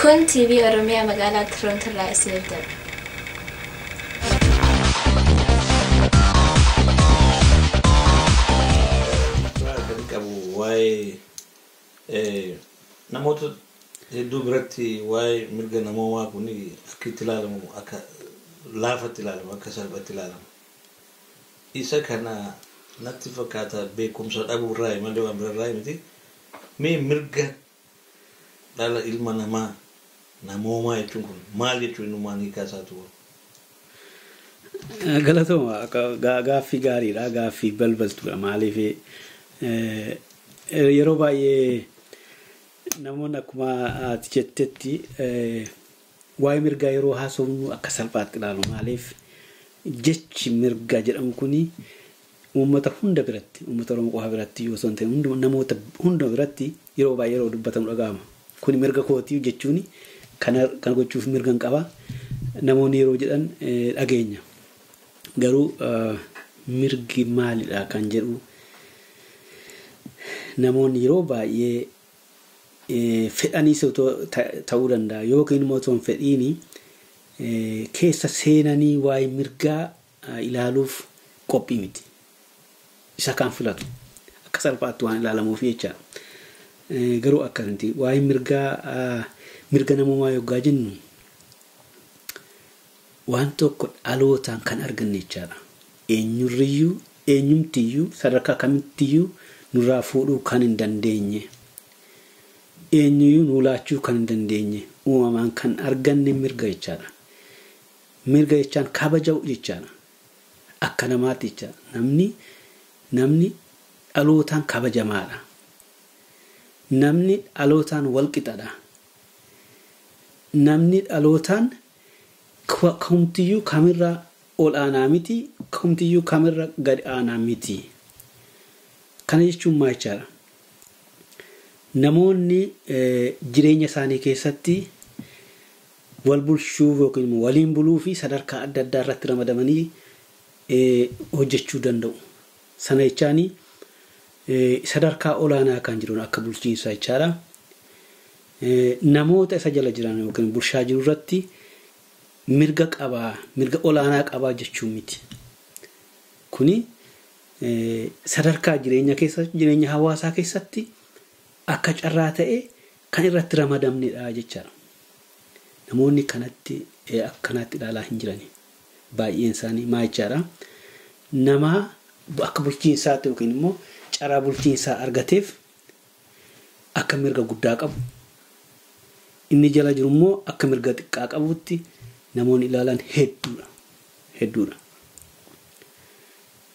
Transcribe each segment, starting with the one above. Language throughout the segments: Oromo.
Kun TV Oromiyaa magaalaa Toronto irraa isiniif darba. Kan qabu waa'ee namoota hedduu biratti waa'ee mirga namoomaa kun akka itti ilaalamu, akka laafatti ilaalamu, akka salphatti ilaalamu. Isa kana natti fakkaata beekumsa dhabuu irraa malee waan bira irraa miti. Mee mirga dhala ilma namaa namoomaa jechuun kun maal jechuun innumaan hiikaa isaatu? Galatooma, gaaffii gaariidha. Gaaffii balbaltuudha. Maaliif, yeroo baay'ee namoonni akkuma ati jettetti waa'ee mirgaa yeroo haasofnu akka salphaatti ilaalu. Maaliif, jechi mirgaa jedhamu kuni uummata hunda biratti, uummata Oromoo qofa biratti yoo osoo hin ta'in, namoota hunda biratti yeroo baay'ee yeroo dubbatamu dhaga'ama. Kuni mirga kootii jechuun kana gochuuf mirga hin qaba. Namoonni yeroo jedhan dhageenya. Garuu mirgi maalidha kan jedhu namoonni yeroo baay'ee fedhaniis ta'uu danda'a yookiin immoo otoo hin fedhiini keessa seenanii waa'ee mirgaa ilaaluuf qophii miti. Isa kan filatu akka salphaatti waan ilaalamuuf jecha. Garuu akkanatti waa'ee mirgaa, mirga namummaa yoggaa jennu, waan tokko dhalootaan kan arganne jechaadha. Eenyurriyyuu, eenyumtiyyuu, sadarkaa kamittiyyuu nurraa fuudhuu kan hin dandeenye. Eenyuyyuu nuu laachuu kan hin dandeenye, uumamaan kan arganne mirga jechaadha. Mirga jechaan kabaja'u jechaadha. Akka namaatti jechaadha. Namni dhalootaan kabajamaadha. Namni dhalootaan walqixadha. Namni dhalootaan kamtiyyuu kamirra ol aanaa miti, kamtiyyuu kamirra gad aanaa miti. Kana jechuun maal jechaadha? Namoonni jireenya isaanii keessatti wal bulchuu yookiin immoo waliin buluu fi sadarkaa adda addaa irratti ramadamanii hojjechuu danda'u. Sana jechaani sadarkaa olaanaa kan jiru akka bulchiinsaa jechaadha. Namoota isa jala jiran yookiin bulchaa jiru irratti mirga qabaa, mirga olaanaa qabaa jechuu miti. Kuni sadarkaa jireenya keessatti, jireenya hawaasaa keessatti akka carraa ta'e kan irratti ramadamnedha jechaadha. Namoonni kanatti akkanatti ilaalaa hin jirani. Baay'een isaanii maal jechaadha? Nama akka bulchiinsaatti yookiin immoo carraa bulchiinsaa argateef akka mirga guddaa qabu, inni jala jiru immoo akka mirga xiqqaa qabutti namoonni ilaalan hedduudha. Hedduudha.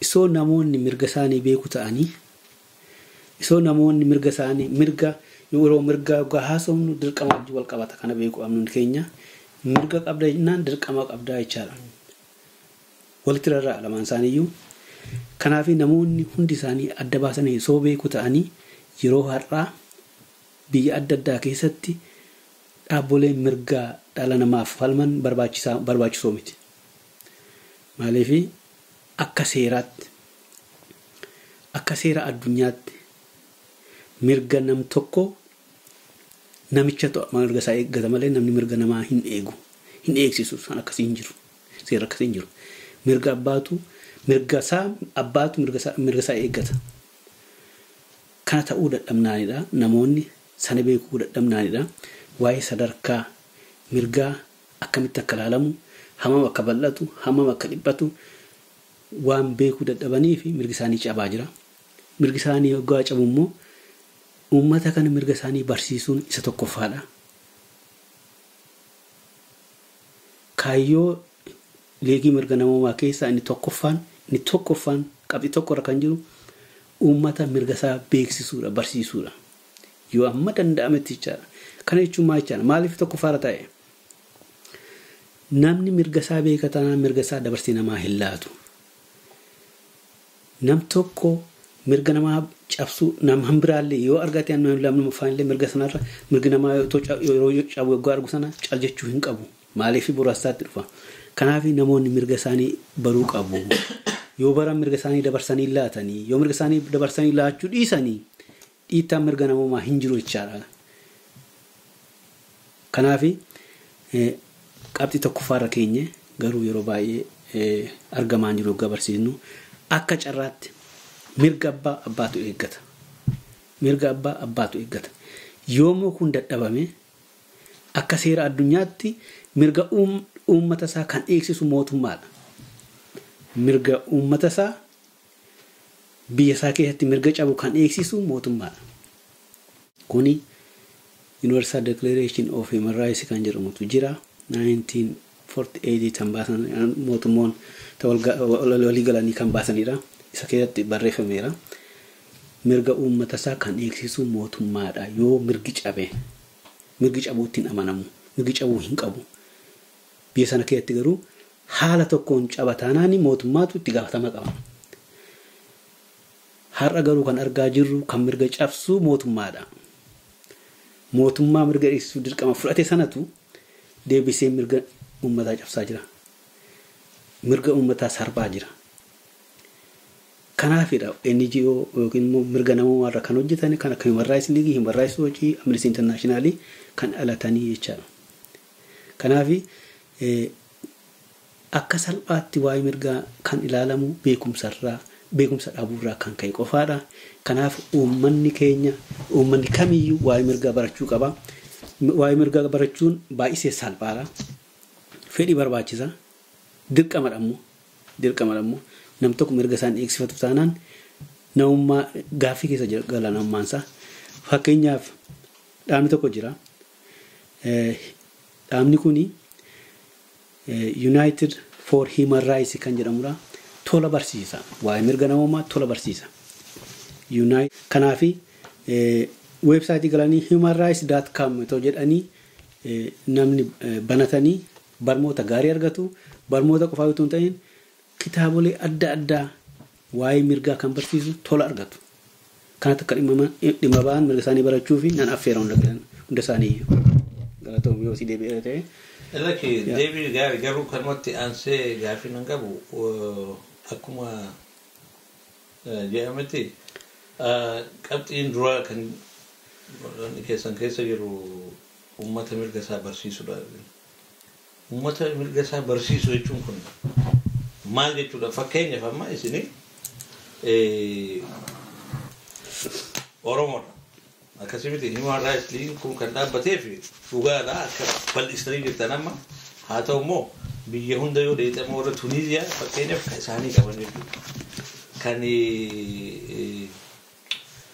Isoo namoonni mirga isaanii beeku ta'anii, isoo namoonni mirga isaanii, mirga yeroo mirga haasofnu dirqama wajjin wal qabata, kana beeku qabnu keenya. Mirga qabda jennaan dirqama qabdaa jechaadha. Walitti rarra'a lamaan isaaniiyyuu. Kanaaf namoonni hundi isaanii adda baasanii isoo beeku ta'anii, yeroo har'aa biyya adda addaa keessatti dhaabboleen mirgaa dhala namaaf falman barbaachisoo miti. Maaliif, akka seeraatti, akka seera addunyaatti mirga nam tokko namicha mirga isaa eeggata malee namni mirga namaa hin eegu, hin eegsisu. San akkasii hin jiru, seera akkasii hin jiru. Mirga abbaatu, mirga isaa abbaatu mirga isaa eeggata. Kana ta'uu dadhabnaanidha, namoonni sana beekuu dadhabnaanidha. Waa'ee sadarkaa mirgaa akkamitti akka ilaalamu, hammam akka bal'atu, hammam akka dhiphatu waan beekuu dadhabanii fi mirgi isaanii cabaa jira. Mirgi isaanii yoggaa cabu immoo uummata kana mirga isaanii barsiisuun isa tokkoffaadha. Kaayyoo Liigii Mirga Namoomaa keessaa inni tokkoffaan qabxii tokkorra kan jiru uummata mirga isaa beeksisuudha, barsiisuudha. Yoo amma danda'ametti jechaadha. Kana jechuun maal jechaadha? Maaliif tokkoffaarra ta'e? Namni mirga isaa beeka taanaan mirga isaa dabarsee namaa hin laatu. Nam tokko mirga namaa cabsuu nama biraallee yoo argate, lammaffaan mirga sanarra mirgi namaa yeroo cabu yoggaa argu sana cal jechuu hin qabu. Maaliif, boraasaatti dhufa. Kanaaf namoonni mirga isaanii baruu qabu. Yoo baran mirga isaanii dabarsanii laatanii, yoo mirga isaanii dabarsanii laachuu dhiisanii, dhiittaan mirga namoomaa hin jiru jechaadha. Kanaaf qabxii tokkoffaarra keenye garuu yeroo baay'ee argamaan jiru barsiisnu akka carraatti mirga abbaa abbaatu eeggata. Mirga abbaa abbaatu eeggata. Yoommoo kun dadhabame akka seera addunyaatti mirga uummata isaa kan eegsisu mootummaadha. Mirga uummata isaa biyya isaa keessatti mirga cabu kan eegsisu mootummaadha. Kuni Universal Declaration of Human Rights kan jedhamutu jira. 1948 kan baasan mootummoon walii galanii kan baasanidha. Isa keessatti barreeffameera. Mirga uummata isaa kan eegsisu mootummaadha. Yoo mirgi cabe, mirgi cabuutti hin amanamu, mirgi cabuu hin qabu. Biyya sana keessatti garuu haala tokkoon caba taanaan mootummaatu itti gaafatama qaba. Har'a garuu kan argaa jirru kan mirga cabsu mootummaadha. Mootummaa mirga eegsisuu dirqama fudhate sanatu deebisee mirga uummataa cabsaa jira. Mirga uummataa sarbaa jira. Kanaafidha NGO yookiin immoo mirga namoomaa kan hojjetan kan akka Human Rights League, Human Rights Watch, Amnesty International kan dhalatanii jechaadha. Kanaaf akka salphaatti waa'ee mirgaa kan ilaalamu beekumsarraa beekumsa dhabuurraa kan ka'e qofaadha. Kanaaf uummanni keenya uummanni kamiyyuu waa'ee mirgaa barachuu qaba. Waa'ee mirgaa barachuun baay'isee salphaadha. Fedhii barbaachisa. Dirqamadha immoo. Dirqamadha immoo. Nam tokko mirga isaan eegsifatu taanaan namummaa gaaffii keessa gala namummaan isaa. Fakkeenyaaf dhaabni tokko jira. Dhaabni kuni United for Human Rights kan jedhamudha. Tola barsiisa. Waa'ee mirga namummaa tola barsiisa. Kanaafi weebsaayitii galanii humanrights.com itoo jedhanii namni banatanii barnoota gaarii argatu. Barnoota qofaa utuu hin ta'in kitaabolee adda addaa waa'ee mirgaa kan barsiisu tola argatu. Kanatti akka dhimma ba'an mirga isaanii barachuu fi nan affeera hunda isaanii iyyuu. Galatoom yoo si deebi'ee ta'e. Lakki deebii gaarii garuu kanumatti aansee gaaffii nan qabu akkuma jedhametti qabxiin duraa kan keessan keessa jiru uummata mirga isaa barsiisuudha. Uummata mirga isaa barsiisu jechuun kun maal jechuudha? Fakkeenyaaf amma isin Oromoodha. Akkasumatti Human Rights League kun kan dhaabbateef dhugaadha akka bal'istanii jirtan amma haa ta'u immoo biyya hunda yoo deexama warra Tuniiziyaa fakkeenyaaf kan isaanii qaban jechuudha. Kan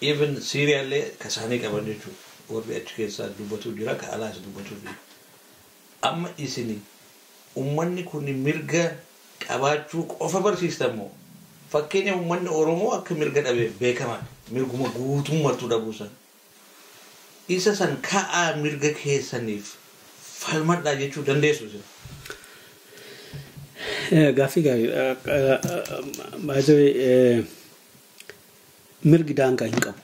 even Siiriyaallee kan isaanii qaban jechuudha. Warri achi keessaa dubbatu jira kan alaas dubbatu jira. Amma isin uummanni kun mirga qabaachuu qofa barsiistan moo fakkeenya uummanni Oromoo akka mirga dhabe beekamaadha. Mirguma guutummaatu dhabuusan. Isa san ka'aa mirga keessaniif falmadhaa jechuu dandeessu isin. Gaaffii gaarii. Baay'ee mirgi daangaa hin qabu.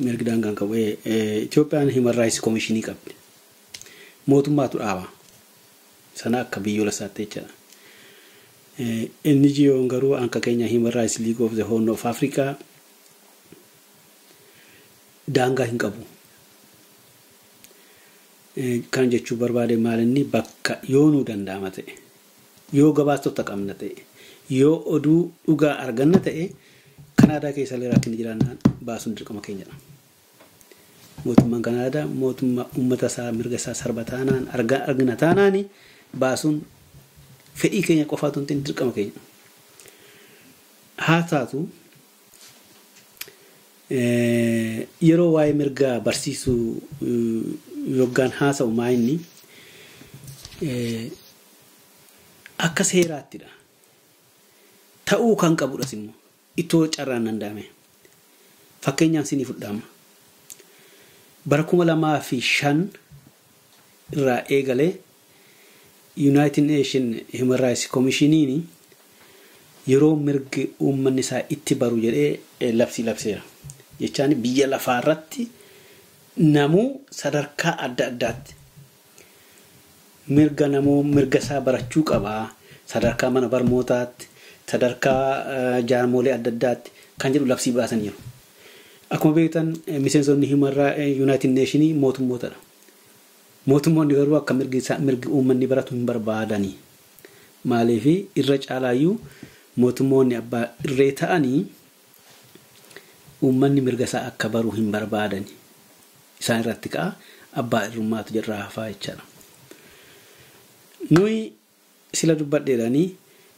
Mirgi daangaa hin qabu. Itoophiyaan Human Rights Commissionii qabdi. Mootummaatu dhaaba. Sana akka biyyoolessaatti jechaadha. NGO'n garuu akka keenya Human Rights League of the Horn of Africa daangaa hin qabu. Kan jechuu barbaade maal inni bakka yoo nuu danda'ama ta'e, yoo gabaastota qabna ta'e, yoo oduu dhugaa arganna ta'e, Kanaadaa keessa illee rakkinni jiraannaan baasuun dirqama keenyadha. Mootummaan Kanaadaa mootummaa uummata isaa mirga isaa sarba taanaan argina taanaan baasuun fedhii keenya qofaatu hin ta'in dirqama keenya. Haa taatu yeroo waa'ee mirgaa barsiisuu yoggaan haasa'u maa inni akka seeraattidha. Ta'uu kan qabudhas immoo ittoo carraan danda'ame. Fakkeenyaaf sinii fudhama. Bara 2005 irraa eegalee United Nation Human Rights Commissioniin yeroo mirgi uummanni isaa itti baru jedhee labsii labseera. Jechaan biyya lafaa irratti namuu sadarkaa adda addaatti mirga namuu mirga isaa barachuu qabaa. Sadarkaa mana barnootaatti, sadarkaa jaarmolee adda addaatti kan jedhu labsii baasaniiru. Akkuma beektan miseensonni Human United Nationii mootummootadha. Mootummoonni garuu akka mirgi uummanni baratu hin barbaadani. Maaliif irra caalaayyuu mootummoonni abbaa irree ta'anii uummanni mirga isaa akka baru hin barbaadani. Isaan irratti ka'a abbaa irrummaatu jirraa hafaa jechaadha. Nuyi sila dubbadheedhanii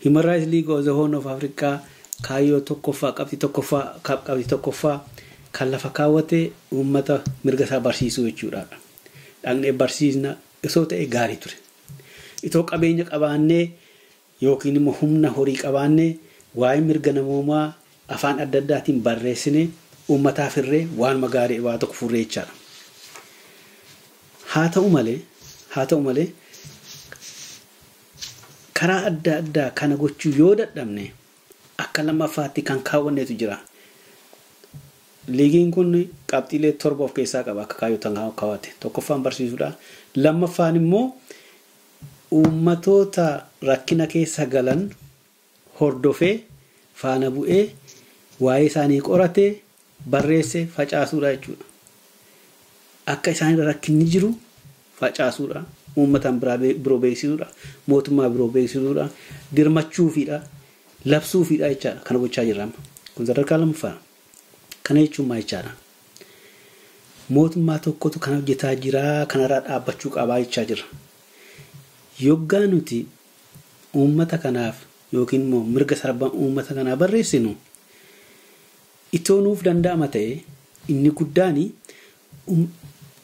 Human Rights League of the Horn of Africa kaayyoo tokkoffaa qabxii tokkoffaa kan lafa kaawwate uummata mirga isaa barsiisuu jechuudha. Dhaqnee barsiisna osoo ta'e gaarii ture. Itoo qabeenya qabaannee yookiin immoo humna horii qabaannee waa'ee mirga namoomaa afaan adda addaatiin barreessine uummataaf irree waanuma gaarii waa tokko furree jechaadha. Haa ta'u malee karaa adda addaa kana gochuu yoo dadhabne akka lammaffaatti kan kaawwanneetu jira. Liigiin kun qabxiilee 7 of keessaa qaba akka kaayyootan kaawwate. Tokkoffaan barsiisuudha. Lammaffaan immoo uummatoota rakkina keessa galan hordofee faana bu'ee waa'ee isaanii qoratee barreesse facaasuudha jechuudha. Akka isaan rakkinni jiru facaasuudha. Uummataan biroo beeksisuudha. Mootummaa biroo beeksisuudha. Dirmachuufiidha. Labsuufiidha jechaadha. Kana gochaa jirra. Kun sadarkaa lammaffaadha. Kana jechuun maal jechaadha? Mootummaa tokkotu kana hojjetaa jira, kanarraa dhaabbachuu qabaa jechaa jira. Yoggaa nuti uummata kanaaf yookiin immoo mirga sarbaa uummata kanaa barreessinu itoo nuuf danda'ama ta'e inni guddaan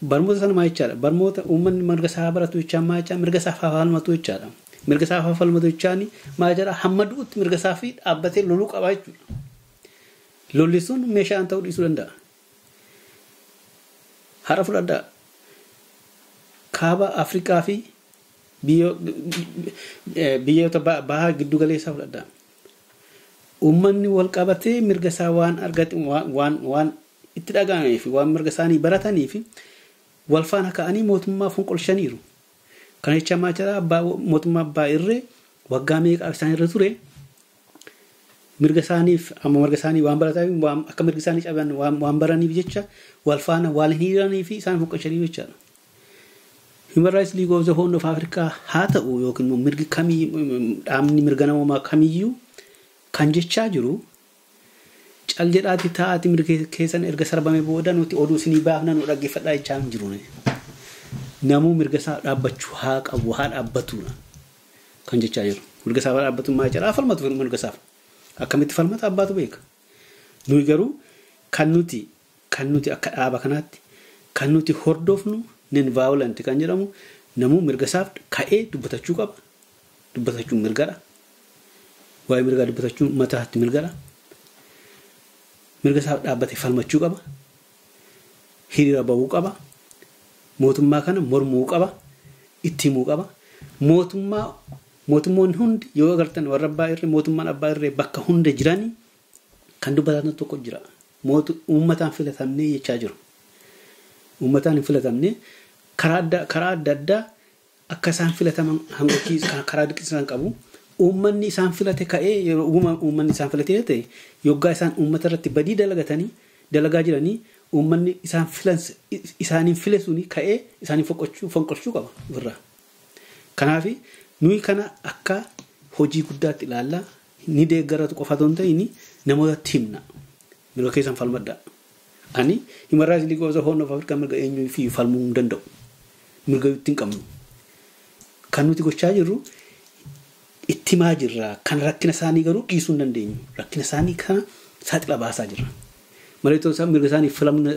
barmoota sana maal jechaadha? Barmoota uummanni mirga isaa baratu jechaan maal jechaa? Mirga isaa falmatu jechaadha. Mirga isaa falmatu jechaan maal jechaadha? Hamma du'utti mirga isaa fi dhaabbatee loluu qabaa jechuudha. Lolli sun meeshaan ta'uu dhiisuu danda'a. Har'a fudhadhaa. Kaaba Afrikaa fi biyyoota bahaa giddu galeessaa fudhadhaa. Uummanni wal qabatee mirga isaa waan argate waan itti dhaga'amee fi waan mirga isaanii baratanii fi wal faana ka'anii mootummaa fonqolchaniiru. Kana jecha maal jedhaa mootummaa abbaa irree waggaa meeqaaf isaan irra ture mirga isaaniif amma mirga isaanii waan barataniif waan akka mirga isaanii caban waan baraniif jecha wal faana wal hiriiranii fi isaan fonqolchaniiru jechaadha. Human Rights League of the Horn of Africa haa ta'u yookiin immoo mirgi kamii dhaabni mirga namoomaa kamiyyuu kan jechaa jiru cal jedhaati taa'aati mirga keessan erga sarbame booda nuti oduu isinii baafna nu dhaggeeffadhaa jechaa hin jiru. Namuu mirga isaa dhaabbachuu haa qabu haa dhaabbatudha kan jechaa jiru. Mirga isaa dhaabbatu maal jedhaa falmatu mirga isaaf. Akkamitti falmata abbaatu beeka. Nuyi garuu kan nuti akka dhaaba kanaatti kan nuti hordofnu non violent kan jedhamu namuu mirga isaaf ka'ee dubbatachuu qaba. Dubbatachuun mirgadha. Waa'ee mirgaa dubbatachuun mataatti mirgadha. Mirga isaaf dhaabbatee falmachuu qaba. Hiriira bahuu qaba. Mootummaa kana mormuu qaba. Itti himuu qaba. Mootummoonni hundi yoo agartan warra abbaa irree mootummaan abbaa irree bakka hunda jiranii kan dubbatan tokko jira. Uummataan filatamnee jechaa jiru. Uummataan hin filatamne karaa adda addaa akka isaan filataman hangochiis karaa dirqisiisan qabu. Uummanni isaan filate ka'ee yeroo uummanni isaan filate ta'e yoggaa isaan uummata irratti badii dalagaa jiranii uummanni isaan filan isaaniin file suni ka'ee isaaniin fonqolchuu qaba ofirraa. Kanaaf nuyi kana akka hojii guddaatti ilaalla ni deeggaratu qofa otoo hin ta'in namootatti himna. Mirga keessan falmadhaa. Ani Human Rights League of the Horn of Africa mirga eenyuu fi falmuu hin danda'u. Mirga itti hin qabnu. Kan nuti gochaa jirru itti himaa jirra. Kan rakkina isaanii garuu dhiisuu hin dandeenyu. Rakkina isaanii kana saaxila baasaa jirra. Malee otoo isaan mirga isaanii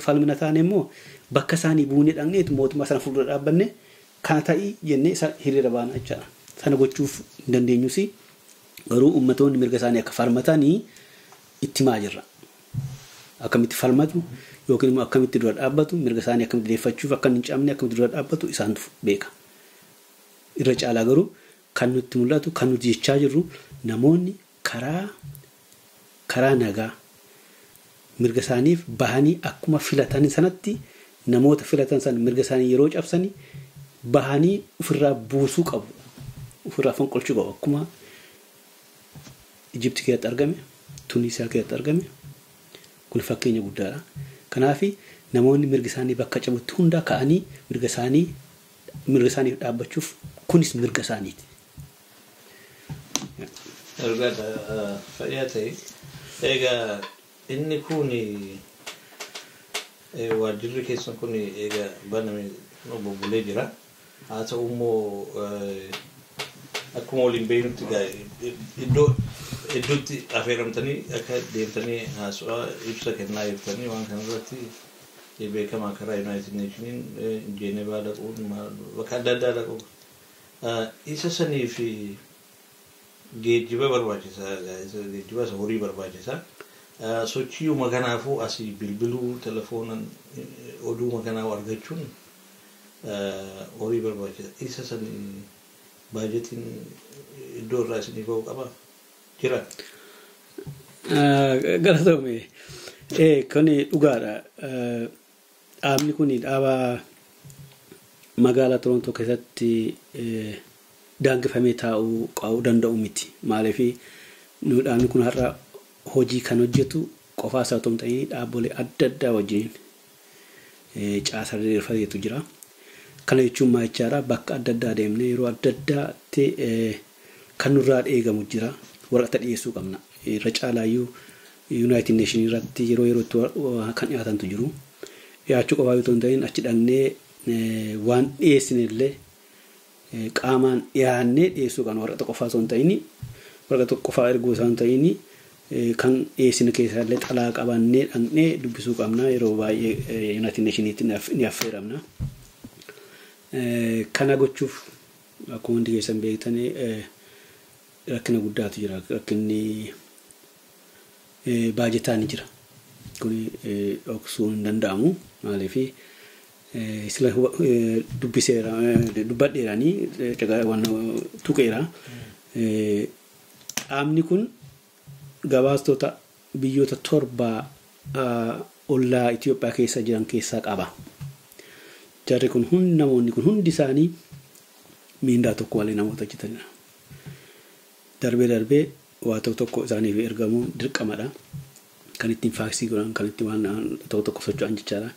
falmina taane immoo bakka isaanii buunee dhaqneetu mootummaa sana fuuldura dhaabbanne kana ta'ii jennee isa hiriira baana jechaadha. Sana gochuuf hin dandeenyus garuu ummatoonni mirga isaanii akka falmatanii itti himaa jirra. Akkamitti falmatu yookiin immoo akkamitti dura dhaabbatu mirga isaanii akkamitti deeffachuuf akka hin cabne akkamitti dura dhaabbatu isaantu beeka. Irra caalaa garuu kan nutti mul'atu kan nuti jechaa jirru namoonni karaa nagaa mirga isaaniif bahanii akkuma filatan sanatti namoota filatan sana mirga isaanii yeroo cabsanii bahanii ofirraa buusuu qabu. Ofirraa fonqolchuu qabu. Akkuma Ijipti keessatti argame, Tuniisiyaa keessatti argame kun fakkeenya guddaadha. Kanaaf namoonni mirga isaanii bakka cabutti hunda ka'anii mirga isaanii Mirga isaaniif dhaabbachuuf kunis mirga isaaniiti. Erga fayyaa ta'e, egaa inni kun waajjirri keessan kun egaa baname bubbulee jira. Haa ta'u immoo, akkuma waliin beeknutti iddoo hedduutti affeeramtanii akka deemtanii haasawaa ibsa kennaa jirtanii, waan kanarratti beekamaa karaa United Nationiin Jeenevaa dhaquun, bakka adda addaa dhaquun, isa sanii fi geejjiba barbaachisaa, geejjiba isa horii barbaachisaa. Sochiiwuma kanaafuu asii bilbiluu, telefoonan oduuma kanaaf argachuun horii barbaachisa. Isa sanii baajetiin iddoo irraa isinii ba'uu qaba jira. Galatoome. Kun dhugaadha. Dhaabni kun dhaaba magaalaa Torontoo keessatti daangeffamee taa'uu qabu danda'u miti. Maaliif, nu dhaabni kun har'a hojii kan hojjetu qofaa isaa otoo hin ta'in dhaabbolee adda addaa wajjin caasaa diriirfateetu jira. Kana jechuun maal jechaadha? Bakka adda addaa deemnee yeroo adda addaatti kan nurraa eegamu jira. Waraqata dhiyeessuu qabna. Irra caalaayyuu United Nation irratti yeroo yerootti kan dhiyaatantu jiru. Dhiyaachuu qofaa otoo hin ta'in achi dhaqnee waan dhiyeessine illee qaamaan dhiyaannee dhiyeessuu qabna. Waraqata qofaa osoo hin ta'in, waraqata qofaa erguu osoo hin ta'in, kan dhiyeessine keessaa illee xalaa qabannee dhaqnee dubbisuu qabna. Yeroo baay'ee United Nationitti ni affeeramna. Kana gochuuf akkuma hundi keessan beektanii rakkina guddaatu jira. Rakkinni baajetaa ni jira. Kun dhoksuu hin danda'amu. Maaliif, sila dubbiseera, dubbadheeranii waan tuqeera. Qaamni kun gabaastota biyyoota 7 ollaa Itoophiyaa keessa jiran keessaa qaba. Jarri kun hundi, namoonni kun hundi isaanii miindaa tokko malee namoota hojjetanidha. Darbee darbee waa tokko tokko isaaniif ergamuun dirqamadha. Kan ittiin faaksii godhan, kan ittiin waan tokko tokko socho'an jechaadha.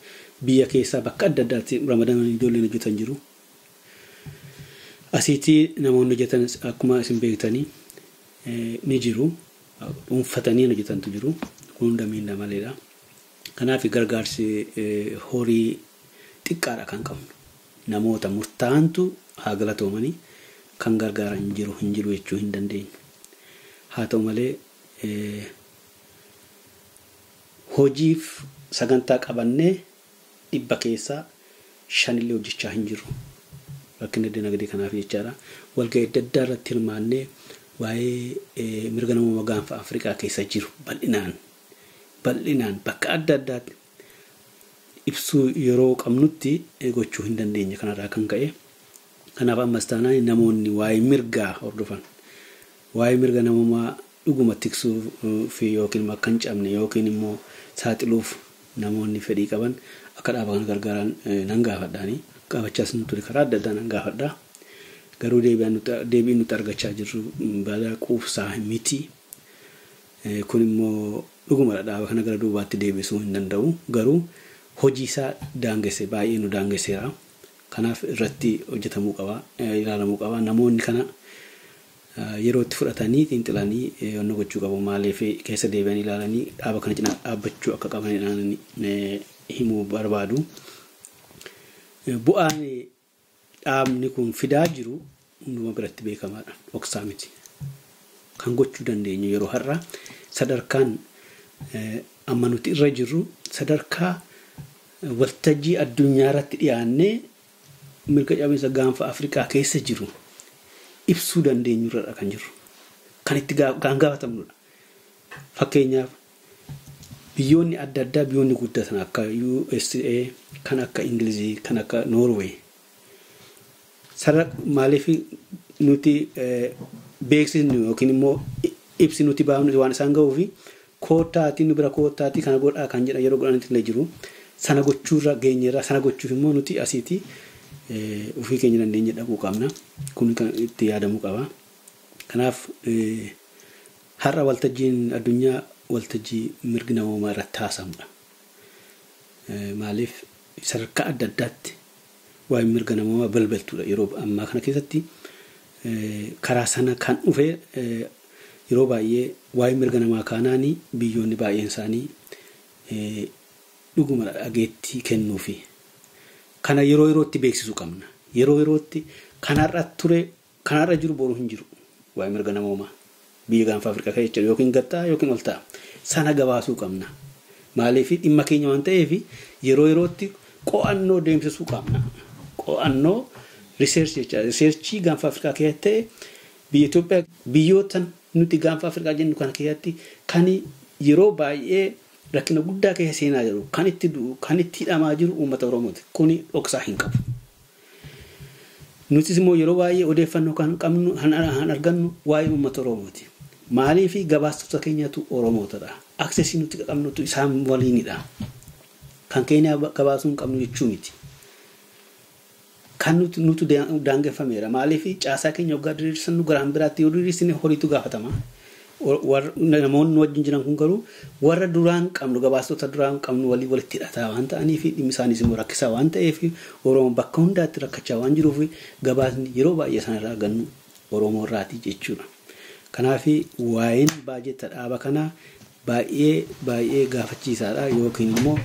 Biyya keessaa bakka adda addaatti ramadamanii ijoolleen hojjetan jiru. Asiitti namoonni hojjetan akkuma isin beektanii ni jiru. Dhuunfatanii hojjetantu jiru. Kun hunda miindaa maleedha. Kanaaf gargaarsi horii xiqqaadha kan qabnu. Namoota murtaa'antu haa galatoomanii kan gargaaran jiru, hin jiru jechuu hin dandeenyu. Haa ta'u malee, hojiif sagantaa qabannee 5% illee hojjechaa hin jiru. Rakkina dinagdee kanaaf jechaadha. Walga'ii adda addaa irratti hirmaannee waa'ee mirga namummaa gaanfa Afrikaa keessa jiru bal'inaan bal'inaan bakka adda addaatti ibsuu yeroo qabnutti gochuu hin dandeenye kanarraa kan ka'e. Kanaaf ammas taanaan namoonni waa'ee mirgaa hordofan, waa'ee mirga namummaa dhuguma tiksuu fi yookiin akka hin cabne yookiin immoo saaxiluuf namoonni fedhii qaban akka dhaaba kana gargaaran nan gaafadhaani. Gaafachaas nu ture, karaa adda addaa nan gaafadha. Garuu deebiin nuti argachaa jirru balaa quubsaa miti. Kun immoo dhuguma dhaaba kana gara duubaatti deebisuu hin danda'u. Garuu hojii isaa daangesse, baay'ee nu daangesseera. Kanaaf irratti hojjetamuu qaba, ilaalamuu qaba. Namoonni kana yeroo itti fudhatanii xiinxalanii wanna gochuu qabu. Maaliif, keessa deebi'anii ilaalanii dhaaba kana cinaa dhaabbachuu akka qaban himuu barbaadu. Bu'aan dhaabni kun fidaa jiru hunduma biratti beekamaadha. Dhoksaa miti. Kan gochuu dandeenyu yeroo har'a sadarkaan amma nuti irra jirru sadarkaa waltajjii addunyaa irratti dhiyaannee mirga cabinsa gaanfa Afrikaa keessa jiru ibsuu dandeenyu irra kan jirru. Kan itti gaafatamnudha. Fakkeenyaaf, biyyoonni adda addaa, biyyoonni guddatan akka USA, kan akka Ingilizii, kan akka Norway. Maaliif, nuti beeksisni yookiin immoo ibsi nuti baafnu waan isaan ga'uu fi koottaatii nu bira koottaatii kana godhaa kan jedhan yeroo godhanitti illee jiru. Sana gochuurra geenyeerra. Sana gochuuf immoo nuti asiiti ofii keenya dandeenye dhaquu qabna. Kun kan itti yaadamuu qaba. Kanaaf har'a waltajjiin addunyaa waltajjii mirgi namoomaa irratti haasamudha. Maaliif, sadarkaa adda addaatti Waa'ee mirga namoomaa balbaltuudha yeroo ammaa kana keessatti karaa sana kan dhufe yeroo baay'ee waa'ee mirga namaa kaanaanii biyyoonni baay'een isaanii dhuguma dhageettii kennuufi. Kana yeroo yerootti beeksisuu qabna. Yeroo yerootti kanarra ture kanarra jiru boru hin jiru waa'ee mirga namoomaa biyya gaanfa Afrikaa keessa jechuudha yookiin gad ta'a yookiin ol ta'a. Sana gabaasuu qabna. Maaliif dhimma keenya waan ta'eef yeroo yerootti qo'annoo deemsisuu qabna. Qo'annoo riseerchii jechuudha. Riseerchii gaanfa Afrikaa keessatti ta'e biyya Itoophiyaa biyyoota nuti gaanfa Afrikaa jennu kana keessatti kan yeroo baay'ee rakkina guddaa keessa seenaa jiru kan itti du'u kan itti hidhamaa jiru uummata Oromooti. Kuni dhoksaa hin qabu. Nutis immoo yeroo baay'ee odeeffannoo kan qabnu kan argannu waa'ee uummata Oromooti. Maaliif gabaastota keenyatu Oromootadha. Aksesii nuti qabnutu isaan waliinidha. Kan keenya gabaasuu hin qabnu jechuu miti. Kan nuti daangeffameera. Maaliif caasaa keenya waggaa diriirsannu garaan biraatti yoo diriirsine horiitu gaafatama. Namoonni wajjin jiran kun garuu warra duraan qabnu gabaastota duraan qabnu walii walitti hidhataa waan ta'aniif dhimmi isaaniis immoo rakkisaa waan ta'eef Oromoon bakka hundaatti rakkachaa waan jiruuf gabaasni yeroo baay'ee isaan irraa argannu Oromoo irraati jechuudha. Kanaaf waa'een baajeta dhaaba kanaa baay'ee baay'ee gaafachiisaadha yookiin immoo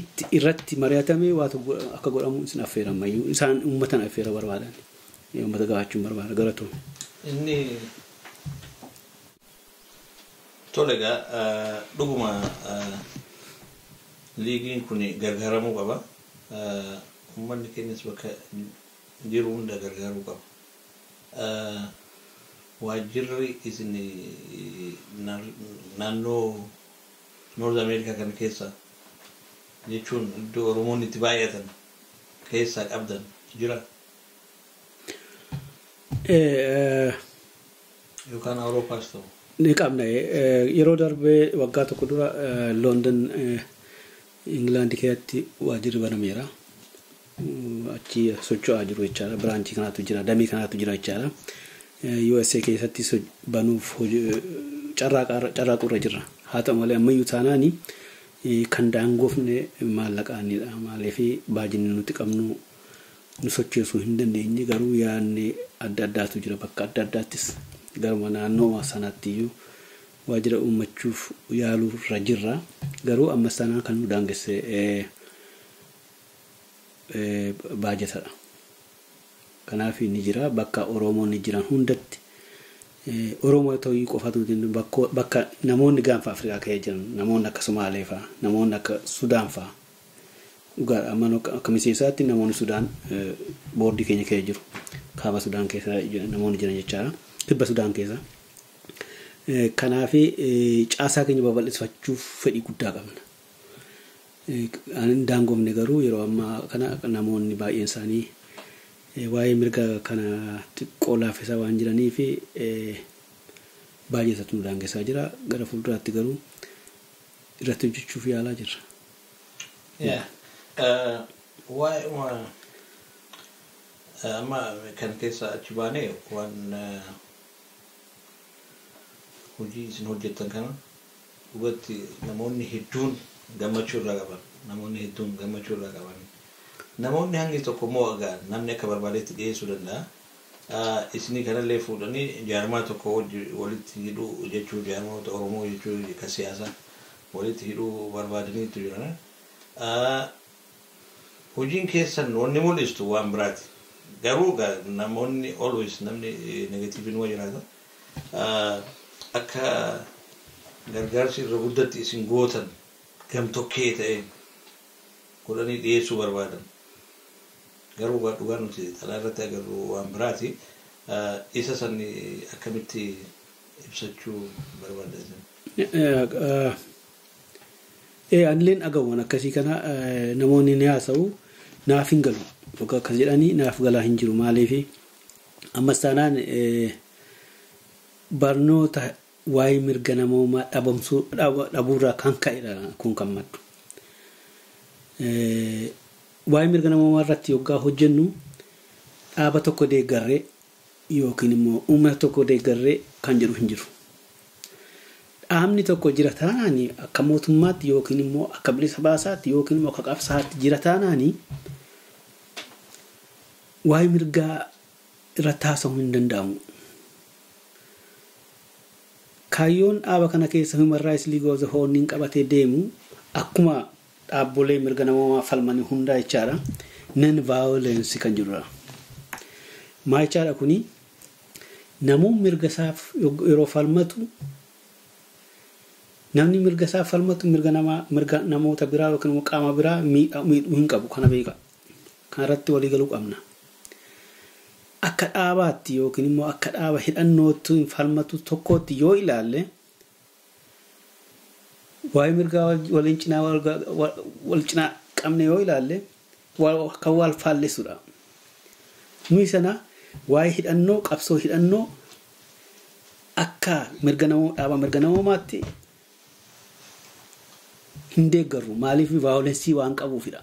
itti irratti mari'atamee waa akka godhamu isin affeeramayyuu isaan uummatan affeera barbaadan uummata gaafachuun barbaada galatoon. Inni tole egaa dhuguma liigiin kun gargaaramuu qaba. Uummanni keenyas bakka jiru hunda gargaaruu qaba. Waajjirri isin naannoo Noorz Ameerikaa kana keessa jechuun iddoo Oromoon itti baay'atan keessaa qabdan jira. Yookaan Awuroopaas ta'u. Ni qabna. Yeroo darbee waggaa tokko dura London Ingilaandi keessatti waajjirri banameera. Achi socho'aa jiru jechaadha. Biraanchii kanaatu jira, damee kanaatu jira jechaadha. USA keessatti banuuf carraaqurra jirra. Haa ta'u malee ammayyuu taanaani kan daangoofne maallaqaanidha. Maaliif baajinni nuti qabnu nu sochoosuu hin dandeenye garuu yaadni adda addaatu jira bakka adda addaattis garuma naannoo sanatti iyyuu waajjira uummachuuf yaaluurra jirra. Garuu amma sanaan kan nu daangesse baajetadha. Kanaaf ni jira bakka Oromoonni jiran hundatti Oromoo ta'uu qofatu bakka namoonni gaanfa Afrikaa keessa jiran namoonni akka Somaalee fa'a namoonni akka Sudaan fa'a dhugaadha amma akka miseensaatti namoonni Sudaan boordii keenya keessa jiru kaaba Sudaan keessa namoonni jiran jechaadha kibba Sudaan keessa. Kanaaf caasaa keenya babal'ifachuuf fedhii guddaa qabna. Ani daangoofne garuu yeroo ammaa kana namoonni baay'een isaanii waa'ee mirga kana xiqqoo laaffisaa waan jiranii fi baay'eesatu nu daangessaa jira. Gara fuulduraatti garuu irratti hojjechuuf yaalaa jirra. Waa'ee amma kan keessa achi baanee waan hojii isin hojjettan kana dhugatti namoonni hedduun gammachuu irraa qaban. Namoonni hedduun gammachuu irraa qaban. Namoonni hangi tokko immoo egaa namni akka barbaadetti dhiyeessuu danda'a. Isinii kanallee fuudhanii jaarmaa tokko walitti hidhuu jechuu jaarmoota Oromoo jechuu kan siyaasaa walitti hidhuu barbaadaniitu jiran. Hojiin keessan wanni mul'istu waan biraati. Garuu egaa namoonni always namni negatiiviin waa jiraata. Akka gargaarsi irra guddatti isin gootan gamtokkee ta'e godhanii dhiyeessuu barbaadan. Garuu dhugaa nuti xalaa irratti agarru waan biraati. Isa san akkamitti ibsachuu barbaadan? Anilleen dhaga'uun akkasii kana namoonni ni haasa'u naaf hin galu. Yookaan akkas jedhanii naaf galaa hin jiru maaliif ammas taanaan barnoota waa'ee mirga namoomaa dhabuurraa kan ka'edha kun kan maddu. Waa'ee mirga namoomaa irratti yoggaa hojjennu dhaaba tokko deeggarree yookiin immoo uummata tokko deeggarree kan jedhu hin jiru. Dhaabni tokko jira taanaani akka mootummaatti yookiin immoo akka bilisa baasaatti yookiin immoo akka qabsaatti jira taanaani Waa'ee mirgaa irratti haasa'uu hin danda'amu. Kaayyoon dhaaba kana keessa Human Rights League of the Horn qabatee deemu akkuma dhaabbolee mirga namoomaa falmanii hundaa jechaadha. Non violence kan jedhudha. Maal jechaadha kuni? Namoonni mirga isaaf yeroo falmatu, namni mirga isaaf falmatu mirga namaa, mirga namoota biraa yookiin immoo qaama biraa miidhuu hin qabu, kana beeka. Kana irratti walii galuu qabna. Akka dhaabaatti yookiin immoo akka dhaaba hidhannootti falmatu tokkootti yoo ilaalle, waa'ee mirgaa waliin cinaa wal cinaa qabne yoo ilaalle, kan wal faallessudha. Nuyi sana waa'ee hidhannoo, qabsoo hidhannoo akka mirga namoo dhaaba mirga namoomaatti hin deeggarru. Maaliif? Violence waan qabuufidha.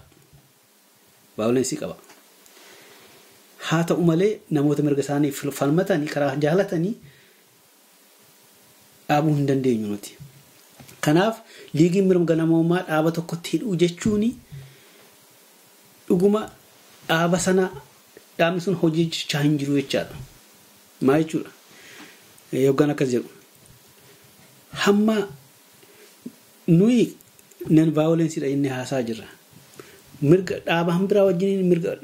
Violence qaba. Haa ta'u malee, namoota mirga isaanii falmatanii karaa jaalatanii dhaabuu hin dandeenyu nuti. Kanaaf liigiin mirga namoomaa dhaaba tokkotti hidhuu jechuun dhuguma dhaaba sana, dhaabni sun hojii hojjechaa hin jiru jechaadha. Maal jechuudha? Yoggaan akkas jedhu. Hamma nuyi non violencedha inni haasaa jirra. Mirga dhaaba biraa wajjin mirga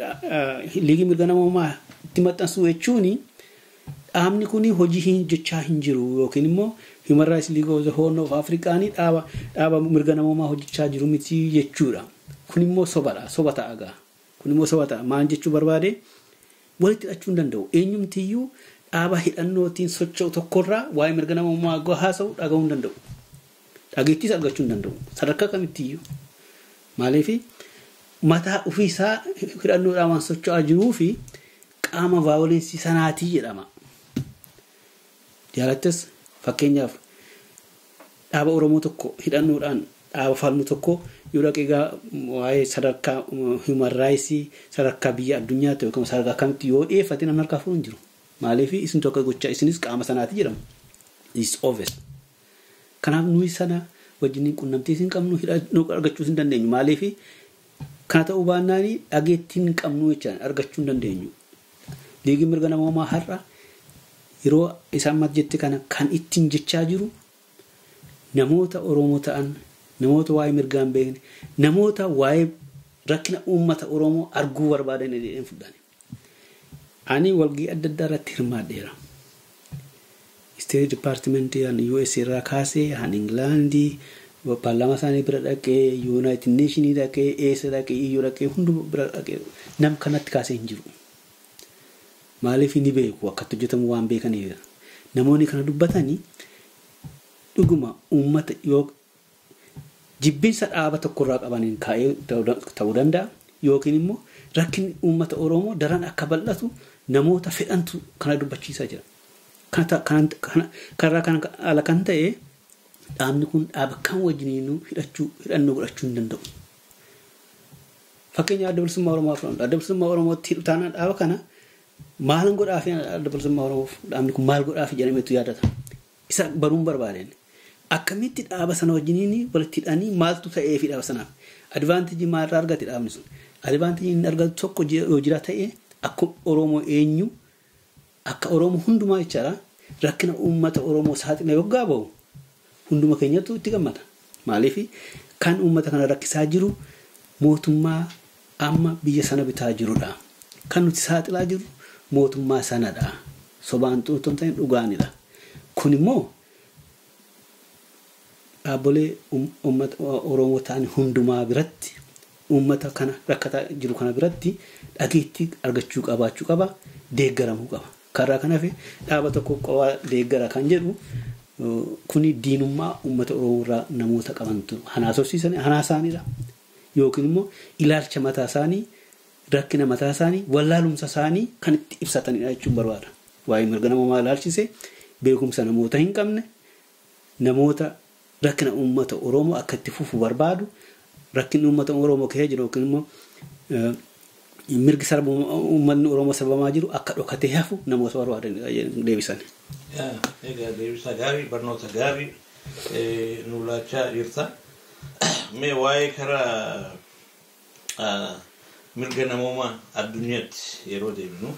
liigii mirga namoomaa itti maxxansuu jechuun dhaabni kun hojii hin hojjechaa hin jiru yookiin immoo Human Rights League of the Horn of Africa dhaaba mirga namoomaa hojjechaa jiru miti jechuudha. Kun immoo sobadha. Soba ta'a gaa. Kun immoo soba ta'a. Maal jechuu barbaade? Walitti hidhachuu hin danda'u. Eenyumtiyyuu dhaaba hidhannootiin socho'u tokkorraa waa'ee mirga namoomaa haasa'u dhaga'uu hin danda'u. Dhageettiis argachuu hin danda'u. Sadarkaa kamittiyyuu. Maaliif? Mataa ofiisaa hidhannoodhaan waan socho'aa jiruu fi qaama violence sanaatii jedhama. Jaalattas, fakkeenyaaf, dhaaba Oromoo tokko hidhannoodhaan dhaaba falmu tokko yoo dhaqee waa'ee sadarkaa human rights sadarkaa biyya addunyaatti yookaan sadarkaa kamitti yoo dhiyeeffate, namni harkaa fuudhu hin jiru. Maaliif? Isin tokko gochaa isinis qaama sanaati jedhamu. It's obvious. Kanaaf nuyi sana wajjin qunnamtii hin qabnu, hidhannoo argachuu hin dandeenyu. Maaliif? Kana ta'uu baannaan dhageettii hin qabnu jechaan argachuu hin dandeenyu. Liigiin mirga namoomaa har'a yeroo isaan jette kana kan ittiin jechaa jiru namoota Oromoo ta'an, namoota waa'ee mirgaa hin beekne, namoota waa'ee rakkina uummata Oromoo arguu barbaadan jedheen fudhane. Ani walgahii adda addaa irratti hirmaadheera. State Department US irraa kaasee han Ingilaandii paarlaamaa isaanii bira dhaqee, United Nations dhaqee, eessa dhaqee, EU dhaqee, hunduma bira dhaqee, nam kanatti kaasee hin jiru. Maaliif? Ni beeku, akkatti hojjetamu waan beekaniif. Namoonni kana dubbatanii dhuguma uummata yoo jibbinsa dhaaba tokkorraa qabaniin kaa'ee ta'uu danda'a, yookiin immoo rakkinni uummata Oromoo daran akka bal'atu namoota fedhantu kana dubbachiisaa jira. Kanarraa kan ala kan ta'e, dhaabni kun dhaaba kam wajjiniinuu hidhachuu, hidhannoo godhachuu hin danda'u. Fakkeenya Adda Bilisummaa Oromoo fudhannu. Adda Bilisummaa Oromootti hidhu taanaan, dhaaba kana maalan godhaafi, Adda Bilisummaa Oromoof dhaabni kun maal godhaafi jedhameetu yaadata. Isa baruun barbaadeen. Akkamitti dhaaba sana wajjiniin walitti hidhanii, maaltu ta'eefi dhaaba sanaaf? Advantage maalirraa argate dhaabni sun? Advantage inni argatu tokko yoo jira ta'e, akka Oromoo eenyu, akka Oromoo hundumaa jechaadha, rakkina uummata Oromoo saaxila yoggaa bahu hunduma keenyatu itti gammada. Maaliif? Kan uummata kana rakkisaa jiru mootummaa amma biyya sana bitaa jirudha. Kan nuti saaxilaa jiru mootummaa sanadha. Sobaan otoo hin ta'in dhugaanidha. Kun immoo dhaabbolee uummata Oromoo ta'an hundumaa biratti, uummata kana rakkataa jiru kana biratti dhageettii argachuu qabaachuu qaba, deeggaramuu qaba. Karaa kanaaf dhaaba tokko qofaa deeggara kan jedhu kuni diinummaa uummata Oromoo irraa namoota qabantu hanaasofsiisan hanaasaanidha. Yookiin immoo ilaalcha mataa isaanii, rakkina mataa isaanii, wallaalumsa isaanii kan itti ibsatanidha jechuun barbaada. Waa'ee mirga namoomaa ilaalchise beekumsa namoota hin qabne, namoota rakkina uummata Oromoo akka itti fufu barbaadu, rakkinni uummata Oromoo keessa jiru yookiin immoo mirgi sarba uummanni Oromoo sarbamaa jiru akka dhokatee hafu namoota barbaadan deebisan. Egaa deebisa gaarii, barnoota gaarii nu laachaa jirta. Mee waa'ee karaa Mirga namoomaa addunyaatti yeroo deemnu.